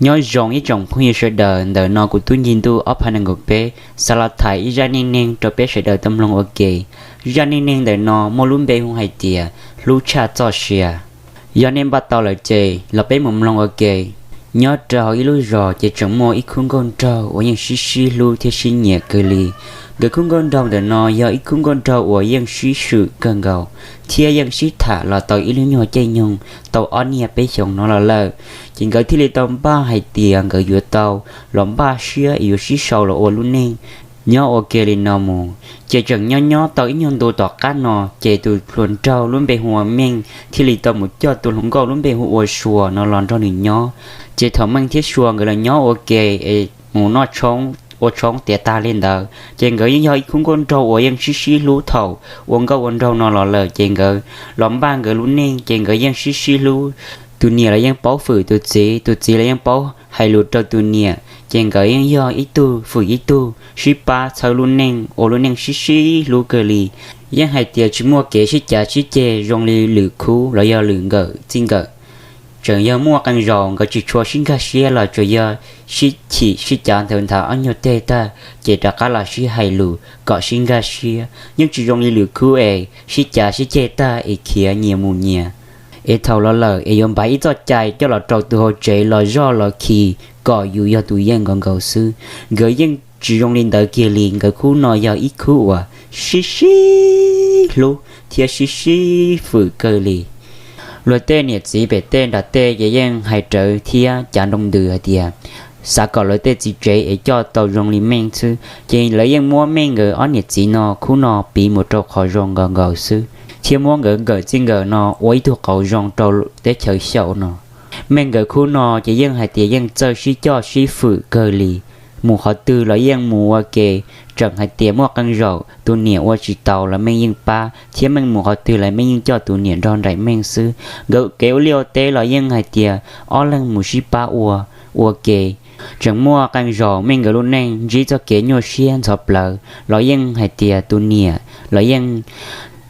Nyob zoo ib tsoom phooj ywg sawv daws, ntawm no kuv tub Ncig Ntuj ob phav nees nkaum peb xav los tham ib zaj neej neeg rau peb sawv daws tau mloog ua ke. Zaj neej neeg ntawm no muaj lub npe hu hais tias hlub tshaj txoj sia. Yog nej npaj tau lawm ces los peb mus mloog ua ke. Nyob rau hauv ib lub zos ces tseem muaj ib khub nkauj nraug uas yeej sib sib hlub thiab sib nyiam kawg li. Nkawd khub nkauj nraug ntawm no yog ib khub nkauj nraug uas yeej sib swm kawg nkaus thiab yeej sib tham los tau ib lub nyuag caij nyoog tau ob niaj peb xyoos no los lawm. Ces nkawd thiaj li tau npaj hais tias nkawd yuav tau los npaj siab es yuav sib sau los ua lub neej nyob ua ke li no mus. Ces tseem nyob nyob tau ib nyuag ntu tom qab no ces tus hluas nraug lub npe hu ua Meej thiaj li tau mus coj tus hluas nkauj lub npe hu ua Sua no los nrog nws nyob. Ces thaum Meej thiab Sua nkawd los nyob ua ke es mus noj tshoob ua tshoob tiav tag li ntawd ces nkawd yeej yog ib khub nkauj nraug uas yeej sib sib hlub thaum ua nkauj ua nraug no los lawm. Ces nkawd los npaj nkawd lub neej ces nkawd yeej sib sib hlub. Tus niam los yeej paub fwm tus txiv, tus txiv los yeej paub hais lus rau tus niam. Ces nkawd yeej yog ib tug fwm ib tug, sib pab txhawb lub neej, ua lub neej sib sib hlub kawg li. Yeej hais tias tsis muaj kev sib cav sib ceg zoo li lwm khub los yog lwm nkawm txij nkawm. Tseem yog muaj qee zaus nkawd tsis tshua sib nkag siab los tsuas yog sib chim sib cav nthaws nthav ob nyuag teg tag ces rov qab los sib hais lus kom sib nkag siab. Yeej tsis zoo li lwm khub es sib cav sib ceg tag es khiav nyias mus nyias. Es thaum los lawm es yuav npaj ib txoj cai coj los rau tus hauv tsev los zoj los khi kom yus yog tus yeej nkaus nkaus xwb. Nkawd yeej tsis zoo li ntawd kiag li, nkawd khub no yog ib khub uas sib sib hlub thiab sib sib fwm kawg li. Luag tej niam txiv pem tej nram tej ces yeej hais rawv thiab cav nroo ntws hais tias xav kom lawv tej txiv tsev es coj tau zoo li Meej xwb. Ces lawv yeej muab Meej nkawd ob niam txiv no khub no piv mus rau qhov zoo nkaus nkaus xwb, thiab muab nkawd nkawm txij nkawm no ua ib tug qauv zoo rau teb chaws xyaum no. Meej nkawd khub no ces yeej hais tias yeej txawj sib coj sib fwm kawg li. Mus qhov twg los yeej mus ua ke, tseem hais tias muaj qee zaum tus niam ua tsis tau los Meej yeej pab, thiab Meej mus qhov twg los Meej yeej coj tus niam nrog nraim Meej xwb. Nkawd kev ua liaj ua teb los yeej hais tias ob leeg mus sib pab ua, ua ke. Tseem muaj qee zaum Meej nkawd lub neej ntsib txoj kev nyuaj siab ntxhov plawv los yeej hais tias tus niam los yeej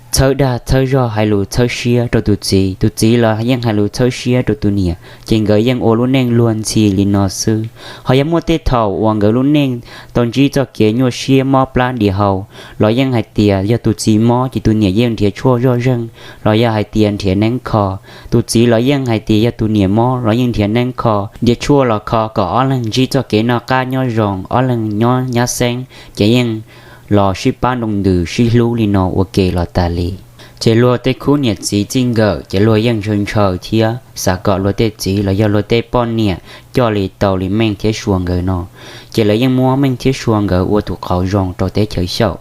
txhawb dag txhawb zog hais lus txhawb siab rau tus txiv, tus txiv los yeej hais lus txhawb siab rau tus niam, ces nkawd yeej ua lub neej luag ntxhi li no xwb. Ho yog muaj tej thaum uas nkawd lub neej tau ntsib txoj kev nyuaj siab mob plab nti hau los yeej hais tias yog tus txiv mob ces tus niam yeej nrhiav tshuaj zoj zeeg, los yog hais tias nrhiav neeb kho. Tus txiv los yeej hais tias yog tus niam mob los yeej nrhiav neeb kho, nrhiav tshuaj los kho kom ob leeg ntsib txoj kev noj qab nyob zoo, ob leeg nyob nyab xeeb, ces yeej los sib pab nroo ntws sib hlub li no ua ke los tas li. Ces luag tej khub niam txiv txij nkawm ces luag yeej ntshaw ntshaw thiab xav kom luag tej txiv los yog luag tej poj niam coj li tau li Meej thiab Sua nkawd no. Ces lawv yeej muab Meej thiab Sua nkawd ua tus qauv zoo rau teb chaws xyaum.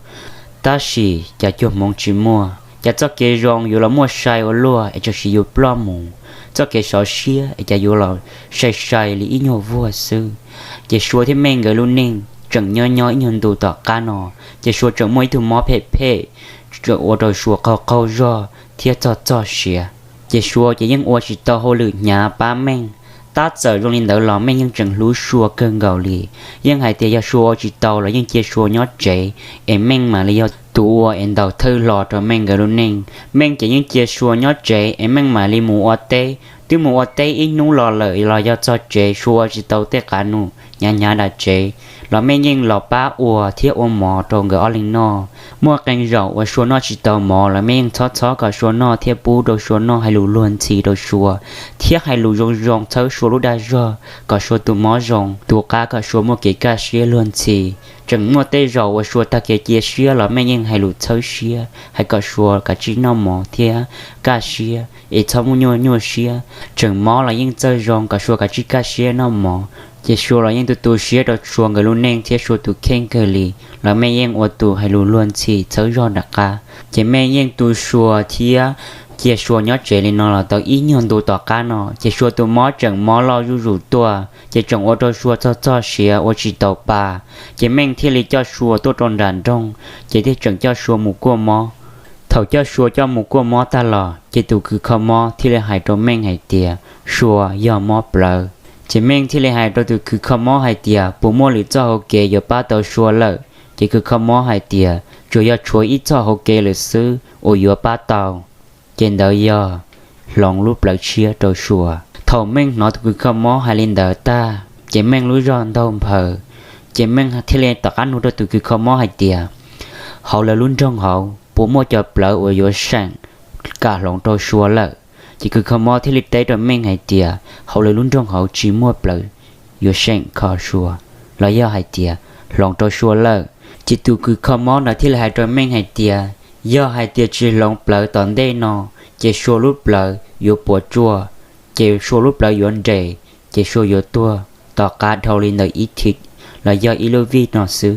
Tab sis cas cuag hmoov tsis muaj, cas txoj kev zoo yuav los muaj sai ua luaj es txawm sis yuav ploj mus, txoj kev sov siab es cas yuav los sai sai li ib nyuag vuag xwb. Ces Sua thiab Meej nkawd lub neej tseem nyob nyob ib nyuag ntu tom qab no, ces Sua tseem muaj ib tug mob phem phem, tseem ua rau Sua qaug qaug zog thiab txog txog siav. Ces Sua ces yeej ua tsis tau hauj lwm hnyav pab Meej. Tab txawm zoo li ntawd los Meej yeej tseem hlub Sua kawg nkaus li. Yeej hais tias yog Sua ua tsis tau los yeej cia Sua nyob tsev, es Meej mam li yog tus ua es ntaus thawj hlo rau Meej nkawd lub neej. Meej ces yeej cia Sua nyob tsev es Meej mam li mus ua teb. Twb mus ua teb ib hnub los lawm los yog txog tsev Sua ua tsis tau tej qav num hnyav hnyav nram tsev, los Meej yeej los pab ua thiab ua mov rau nkawd ob leeg noj. Muaj qee zaum uas Sua noj tsis tau mov los Meej yeej txhob txhob kom Sua noj thiab pub rau Sua noj, hais lus luag ntxhi rau Sua, thiab hais lus zoo zoo txhawb Sua lub dag zog kom Sua tus mob zoo, tus qab kom Sua muaj kev kaj siab luag ntxhi. Tseem muaj tej zaum uas Sua tag kev cia siab los Meej yeej hais lus txhawb siab hais kom Sua kav tsij noj mov thiab kaj siab es txhob muaj nyuaj nyuaj siab. Tseem mob los yeej txawj zoo kom Sua kav tsij kaj siab noj mov. Ces Sua los yeej tu tu siab rau Sua nkawd lub neej thiab Sua tus kheej kawg li, los Meej yeej ua tus hais lus luag ntxhi txhawb zog nram qab. Ces Meej yeej tu Sua thiab cia Sua nyob tsev li no los tau ib nyuag ntu tom qab no, ces Sua tus mob tseem mob loj zuj zus tuaj, ces tseem ua rau Sua txog txog siav ua tsis tau pa. Ces Meej thiaj li coj Sua tuaj rau nram nroog, ces thiaj tseem coj Sua mus kuaj mob. Thaum coj Sua coj mus kuaj mob tag los ces tus kws kho mob thiaj li hais rau Meej hais tias Sua yog mob plawv. Ces Meej thiaj li hais rau tus kws kho mob hais tias puas muaj lwm txoj hauv kev yuav pab tau Sua lawm. Ces kws kho mob hais tias tsuas yog tshuav ib txoj hauv kev lawm xwb uas yuav pab tau, ces ntawd yog hloov lub plawv tshiab rau Sua. Thaum Meej hnov tus kws kho mob hais li ntawd tag ces Meej lub zog ntaug nphaws, ces Meej thiaj li tom qab nug rau tus kws kho mob hais tias, hauv lawv lub nroog hauv puas muaj cov plawv uas yuav seem kam hloov rau Sua lawm? Ces kws kho mob thiaj li teb rau Meej hais tias, hauv lawv lub nroog hauv tsis muaj plawv yuav seem kho Sua los yog hais tias hloov rau Sua lawm. Ces tus kws kho mob ntawd thiaj li hais rau Meej hais tias, yog hais tias tsis hloov plawv tom ntej no, ces Sua lub plawv yuav puas tsuaj, ces Sua lub plawv yuav nres, ces Sua yuav tuag tom qab dhau li ntawm ib thim los yog ib lub vij no xwb.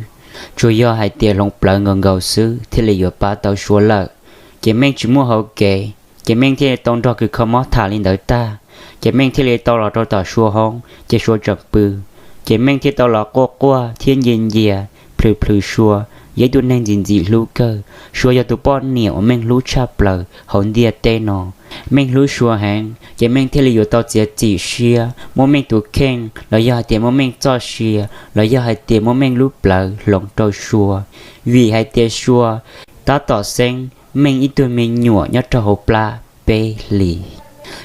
Tsuas yog hais tias hloov plawv nkaus nkaus xwb thiaj li yuav pab tau Sua lawm. Ces Meej tsis muaj hauv kev, ces Meej thiaj li tau nrog kws kho mob tham li ntawd tag, ces Meej thiaj li tau los rau tom Sua hoob, ces Sua tseem pw. Ces Meej thiaj tau los quaj quaj thiab ncia ncia plhws plhws Sua, yog ib tug neeg ntxim ntxim hlub kawg. Sua yog tus poj niam uas Meej hlub tshaj plaws hauv ntiaj teb no. Meej hlub Sua heev, ces Meej thiaj li yuav tau txiav txim siab muab Meej tus kheej los yog hais tias muab Meej txoj sia los yog hais tias muab Meej lub plawv hloov rau Sua, vim hais tias Sua tab tom xeeb Meej ib tug me nyuam nyob rau hauv plab peb hlis.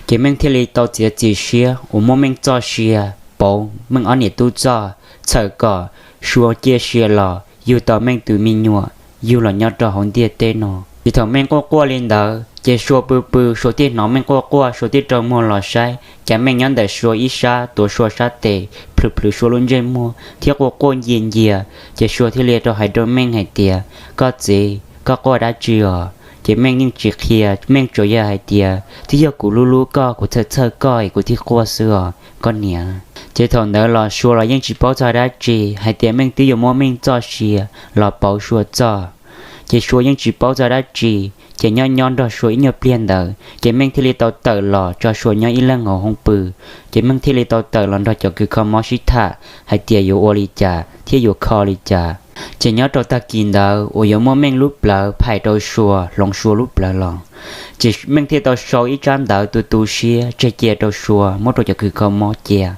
Ces Meej thiaj li tau txiav txim siab uas muab Meej txoj sia pauv Meej ob niam tub txoj, txhawm kom Sua cia siab los yug tau Meej tus me nyuam yug los nyob rau hauv ntiaj teb no. Ces thaum Meej quaj quaj li ntawd ces Sua pw pw, Sua thiaj hnov Meej quaj quaj, Sua thiaj rau muag los saib, cas Meej nyob ntawm Sua ib sab tuav Sua sab tes, plhws plhws Sua lub ntsej muag thiab quaj quaj ncia ncia. Ces Sua thiaj li rau hais rau Meej hais tias, koj txiv, koj quaj dab tsi os? Ces Meej yeej tsis qhia, Meej tsuas yog hais tias, twb yog kuv hlub hlub koj, kuv txhawj txhawj koj es kuv thiaj quaj xwb os koj niam. Ces thaum ntawd los Sua los yeej tsis paub txog dab tsi hais tias Meej twb yuav muab Meej txoj sia los pauv Sua txoj. Ces Sua yeej tsis paub txog dab tsi, ces nyob nyob nrog Sua ib nyuag pliag ntawd ces Meej thiaj li tau tawm los tso Sua nyob ib leeg hauv hoob pw. Ces Meej thiaj li tau tawm los nrog cov kws kho mob sib tham hais tias yuav ua li cas thiab yuav kho li cas. Ces nyob rau tag kis ntawd uas yuav muab Meej lub plawv phais rau Sua, hloov Sua lub plawv los, ces Meej thiaj tau sau ib tsab ntawv tu tu siab tseg cia rau Sua muab rau cov kws kho mob cia,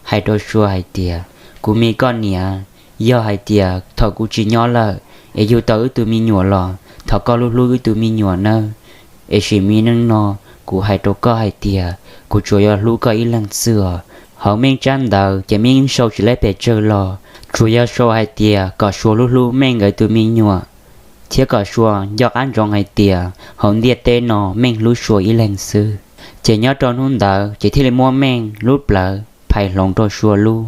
hais rau Sua hais tias, kuv me koj niam, yog hais tias thaum kuv tsis nyob lawm es yug tau wb tug me nyuam los thov koj hlub hlub wb tug me nyuam nawb. Es sim me neej no kuv hais rau koj hais tias kuv tsuas yog hlub koj ib leeg xwb os. Hauv Meej tsab ntawv ces Meej yeej sau tsis laib pes tsawg los, tsuas yog sau hais tias kom Sua hlub hlub Meej nkawd tus me nyuam, thiab kom Sua nco qab ntsoov hais tias hauv ntiaj teb no Meej hlub Sua ib leeg xwb. Ces nyob rau hnub ntawd ces thiaj li muab Meej lub plawv phais hloov rau Sua lub.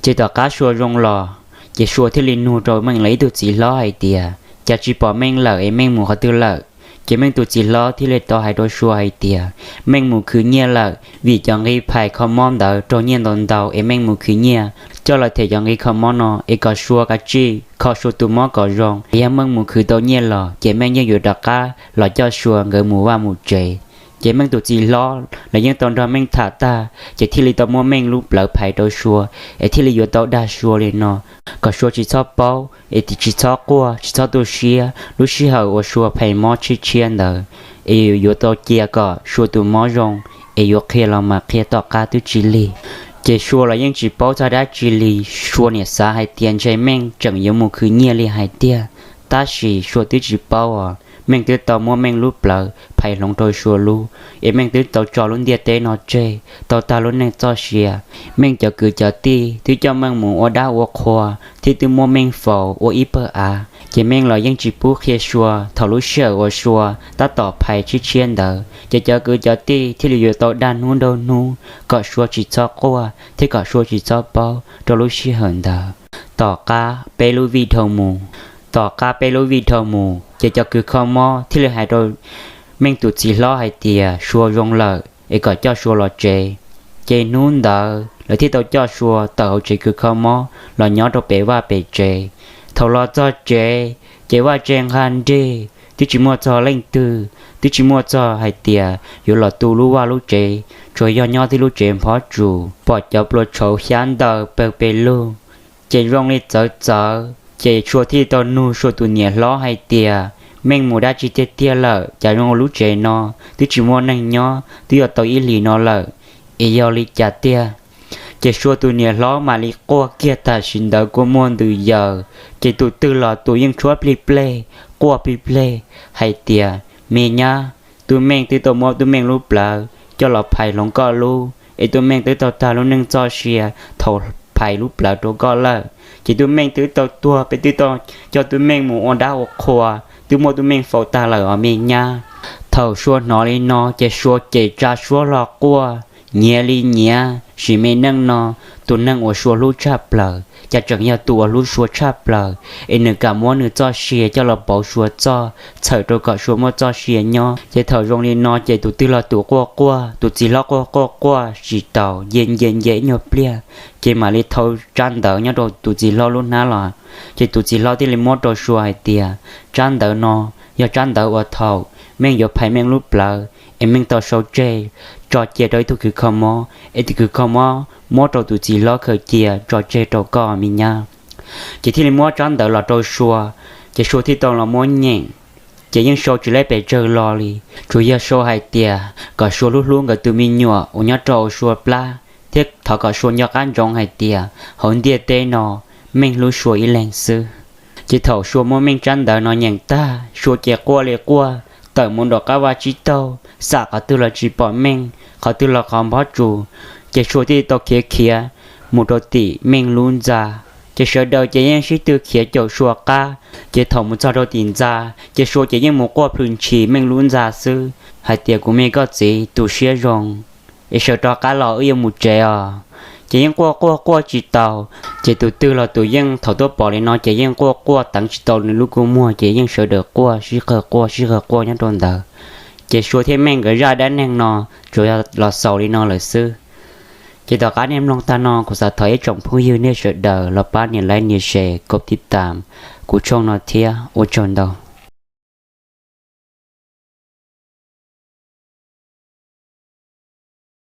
Ces tom qab Sua zoo los, ces Sua thiaj li nug rau Meej lawv ib tug txiv hlob hais tias, cas tsis pom Meej lawm es Meej mus qhov twg lawm? Ces Meej tus txiv hlob thiaj li tau hais rau Sua hais tias, Meej mus khwv nyiaj lawm, vim cov nqi phais kho mob ntawd raug nyiaj ntau ntau es Meej mus khwv nyiaj coj los them cov nqi kho mob no es kom Sua kav tsij kho Sua tus mob kom zoo. Yog Meej mus khwv tau nyiaj los ces Meej yeej yuav rov qab los coj Sua nkawd mus vaj mus tsev. Ces Meej tus txiv hlob los yeej tau nrog Meej tham tag, ces thiaj li tau muab Meej lub plawv phais rau Sua, es thiaj li yuav tau dag Sua li no, kom Sua tsis txhob paub, es tsis txhob quaj, tsis txhob tu siab. Lub sij hawm uas Sua phais mob tshiab tshiab ntawd, es yuav tau cia kom Sua tus mob zoo, es yuav qhia los mas qhia tom qab twb tsis lig. Ces Sua los yeej tsis paub txog dab tsi li, Sua niam xav hais tias ntshe Meej tseem yuav mus khwv nyiaj li hais tiag, tab sis Sua twb tsis paub os, Meej twb tau muab Meej lub plawv phais hloov rau Sua lub, es Meej twb tau tso lub ntiaj teb no tseg, tau tag lub neej txoj sia. Meej cov kwv cov tij twb coj Meej mus ua dab ua qhua, thiab twb muab Meej faus ua ib pawg av. Ces Meej los yeej tsis pub qhia Sua thaum lub sij hawm uas Sua tab tom phais tshiab tshiab ntawd, ces cov kwv cov tij thiaj li yuav tau dag hnub nraug hnub kom Sua tsis txhob quaj thiab kom Sua tsis txhob paub rau lub sij hawm ntawd. Tom qab peb lub vij dhau mus, tom qab peb lub vij dhau mus ces cov kws kho mob thiaj li hais rau Meej tus txiv hlob hais tias Sua zoo lawm es kom coj Sua los tsev. Ces hnub ntawd lawv thiaj tau coj Sua tawm hauv tsev kws kho mob los nyob rau pem vaj pem tsev. Thaum los txog tsev, ces vaj tse nqha nrig, twb tsis muaj txog leej twg, twb tsis muaj txog hais tias yuav los tu lub vaj lub tsev, tsuas yog nyob tib lub tsev nphob tsuas pom cov plua tshauv xyab ntawv pawg pes lug. Ces zoo li txawv txawv, ces Sua thiaj tau nug Sua tus niam hlob hais tias, Meej mus dab tsi tiag tiag lawm, cas zoo lub tsev no twb tsis muaj neeg nyob twb yuav tau ib hlis no lawm, es yog li cas tiag? Ces Sua tus niam hlob mam li quaj kiag tam sim ntawd kua muag ntws yaws, ces tus twg los tus yeej tshuab plig pleg, quaj plig pleg hais tias, Me nyab, tub Meej twb tau muab tub Meej lub plawv coj los phais hloov koj lub, es Tub Meej twb tau tag lub neej txoj sia thaum phais lub plawv rau koj lawm. Ces Tub Meej twb tau tuag, peb twb tau coj Tub Meej mus ua dab ua qhua, twb muab Tub Meej faus tag lawm os me nyab. Thaum Sua hnov li no ces Sua ces tsa suab hlo quaj, nyiav li nyiav, sim me neej no tus neeg uas Sua hlub tshaj plaws cas tseem yog tus uas hlub Sua tshaj plaws, es nws kam muab nws txoj sia coj los pauv Sua txoj, txhawm rau kom Sua muaj txoj sia nyob. Ces thaum zoo li no ces tus twg los tus quaj quaj, tus txiv hlob quaj quaj quaj tsis taus, nce nce nce ib nyuag pliag, ces mam li thau tsab ntawv nyob rau tus txiv hlob lub hnab los. Ces tus txiv hlob thiaj li muab rau Sua hais tias, tsab ntawv no yog tsab ntawv uas thaum Meej yuav phais Meej lub plawv es Meej tau sau tseg tso cia rau ib tug kws kho mob, es tus kws kho mob muab rau tus txiv hlob khaws cia tso tseg rau koj me nyab. Ces thiaj li muab tsab ntawv los rau Sua, ces Sua thiaj tau los muab nyeem. Ces yeej sau tsis laib pes tsawg lo li, tsuas yog sau hais tias kom Sua hlub hlub nkawd tus me nyuam uas nyob rau Sua plab, thiab thov kom Sua nco qab ntsoov hais tias hauv ntiaj teb no Meej hlub Sua ib leeg xwb. Ces thaum Sua muab Meej tsab ntawv no nyeem tag, Sua ces quaj li quaj tawm mus nram qab vaj tsib taug, xam qhov twg los tsis pom Meej, qhov twg los qhov nphob tsuas. Ces Sua thiaj tau khiav khiav mus rau tim Meej lub ntxa. Ces sawv daws ces yeej sib tw khiav caum Sua qab. Ces thaum mus txog rau tim ntxa, ces Sua ces yeej mus quaj plhws ntshis Meej lub ntxa xwb hais tias, kuv me koj txiv, tu siab zoo es sawv rov qab los, wb yuav mus tsev os. Ces yeej quaj quaj quaj tsis taus. Ces tus twg los tus yeej, thaum tuaj pom li no ces yeej quaj quaj teev tsis tau nws lub kua muag, ces yeej sawv daws quaj sib qawg quaj sib qawg quaj nyob rau ntawd. Ces Sua thiab Meej nkawd zaj dab neeg no tsuas yog los xaus li no lawm xwb. Ces tom qab nej mloog tag no, kuv xav thov ib tsoom phooj ywg nej sawv daws los pab nias like nias share kom tib tam kuv tshooj no thiab, ua tsaug ntau.